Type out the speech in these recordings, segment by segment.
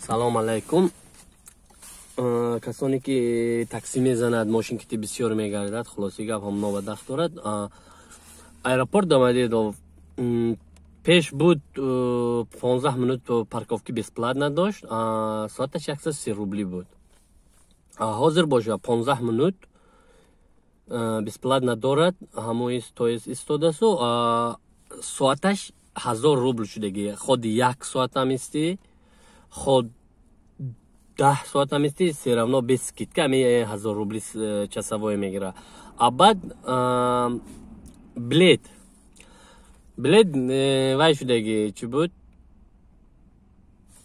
Салом алайкум. Касоне ки такси мезанад, мошин кити бисёр мегардад, хулоси гап, ҳамно ба дахт дорад. Аэропорт Домодедово пеш буд 15 минут парковки бесплатно дошт, соаташ 130 рубли буд. Ҳозир боша 15 минут бесплатно дорад, ҳамои то есть истодасу соаташ 1000 рубл шудаги. Худ як соатам истӣ, худ 10 соатам истӣ, все равно без скидка ами 1000 рубли часовой мегира. А баъд билет вай шудаги, чӣ буд,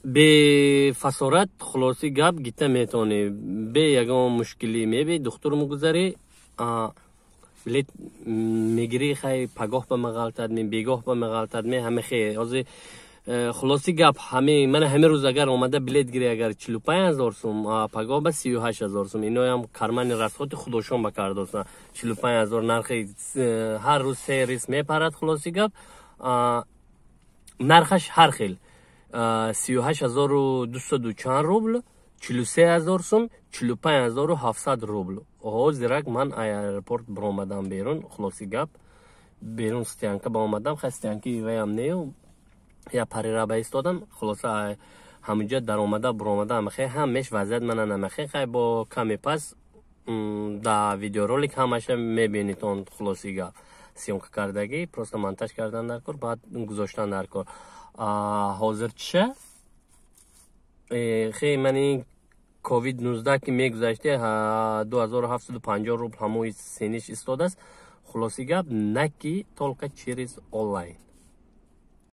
бефасорат, хулоси гап, гита метавонӣ бе ягон мушкилӣ. Меби духтур мегузарӣ, билет мегирӣ, хай пагоҳ ба меғалтад, ме бегоҳ ба меғалтад, ме ҳаме хе ҳозир хулоси гап, ҳаме мана ҳамин рӯз агар омада билет гирӣ, агар 45 000 сум, пагоҳ ба 38 000 сум. Иноям кармани расходи худошон ба кардоста. 45 000 нархи ҳар рӯз се рейс мепарад. Хулоси гап, нархаш ҳар хел: 38 200 чанд рубл, 43 000 сум, 45 700 рубл. Ҳозирак ман аэропорт биромадам берун, хулоси гап, берун стоянка ба омадам. Хай, стоянки ваям нею, я парира ба истодам. Хулоса, ҳаминҷа даромада буромада ҳамахе ҳамеш вазъият мана намахе. Хай, бо каме пас да видеоролик ҳамаша мебинед он. Хулоси гап, съёмка кардагӣ, просто монтаж кардан дар кор, баъд гузоштан дар кор. Ҳозир чиша хе мани ковид 19 ки мегузаште, 2750 рубл ҳамои сениш истодааст. Хулоси гап, на ки только через онлайн.